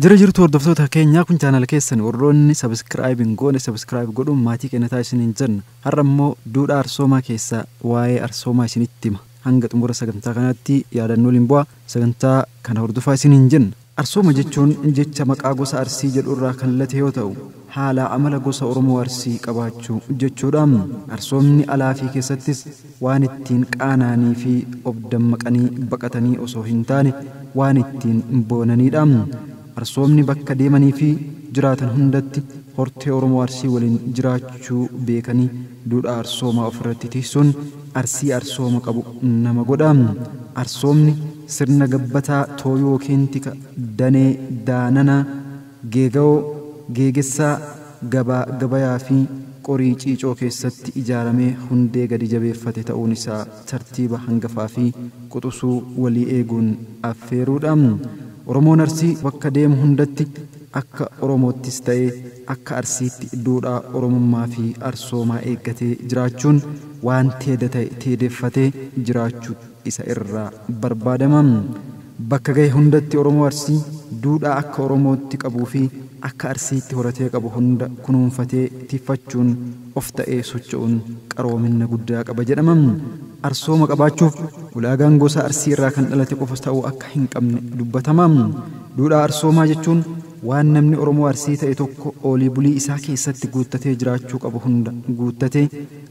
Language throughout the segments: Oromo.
Jira jirtu hordoftoota keenyaa, kun chaanala keessan. Warroonni subscribe hin goone subscribe godhuun maatii keenya ta'a isiniin jenna. Har'a immoo duudhaa arsoomaa keessaa waa'ee arsoomaa isinitti hima. Hanga xumura sagantaa kanaatti yaadannoo waliin bu'aa sagantaa kana hordofaa isiniin jenna. Arsooma jechuun jecha maqaa gosa Arsii jedhu irraa kan late yoo ta'u, haala amala gosa Oromoo Arsii qabaachuu jechuudha. Arsoomni alaa fi keessattis waan ittiin qaanaanii fi of dammaqanii baqatanii osoo hin taane waan ittiin boonaniidha. Arsoomni bakka deemanii fi jiraatan hundatti hortee Oromoo Arsii waliin jiraachuu beekanii duudhaa arsoomaa ofirratti tiksuun Arsii arsooma qabu nama godha. Arsoomni sirna gabbataa tooyuu yookiin tika danee daananaa, geega'oo, geegessaa, gabaa gabayaa fi qorii ciicoo keessatti ijaaramee hundee gadi jabeeffate ta'uun isaa tartiiba hangafaa fi quxusuu walii eeguun affeeruudha. Oromoon Arsii bakka deemu hundatti akka Oromoottis ta'ee akka Arsiitti duudhaa Oromummaa fi arsoomaa eeggatee jiraachuun waan teeda ta'e teedeffatee jiraachuu isa irraa barbaadama. Bakka gahe hundatti Oromoo Arsii duudhaa akka Oromootti qabuu fi akka Arsiitti horatee qabu hunda kunuunfatee tiffachuun of ta'ee socho'uun qaroominna guddaa qaba jedhama. Arsooma qabaachuuf ulaagaan gosa Arsii irraa kan dhalate qofas ta'uu akka hin qabne dubbatama. Duudhaa arsoomaa jechuun waan namni Oromoo Arsii ta'e tokko oolii bulii isaa keessatti guuttatee jiraachuu qabu hunda guuttatee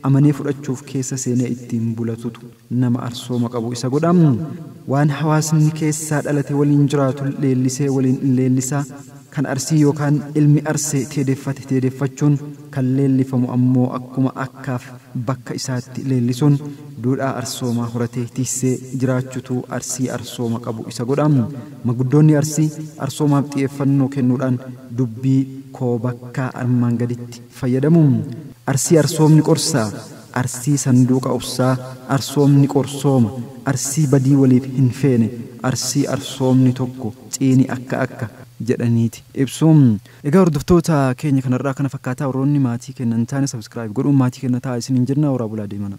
amanee fudhachuuf keessa seenee ittiin bulatutu nama arsooma qabu isa godha. Waan hawaasni keessaa dhalate waliin jiraatu leellisee waliin leellisaa, kan Arsii yookaan ilmi Arsee teedeffate teedeffachuun, kan leellifamu ammoo akkuma akkaaf bakka isaatti leellisuun duudhaa arsoomaa horatee tiksee jiraachutu Arsii arsooma qabu isa godha. Maguddoonni Arsii arsoomaaf xiyyeeffannoo kennuudhaan dubbii koo bakkaa armaan gaditti fayyadamu. Arsii arsoomni qorsaa, Arsii sanduuqa obsaa, arsoomni qorsooma, Arsii badii waliif hin feene, Arsii arsoomni tokko ciini akka akka jedhaniiti ibsuun. Egaa hordoftoota keenya, kanarraa kana fakkaataa. Warroonni maatii kennan taane subscribe godhuun maatii kenna ta'a isiniin jenna. Horaa bulaa deemana.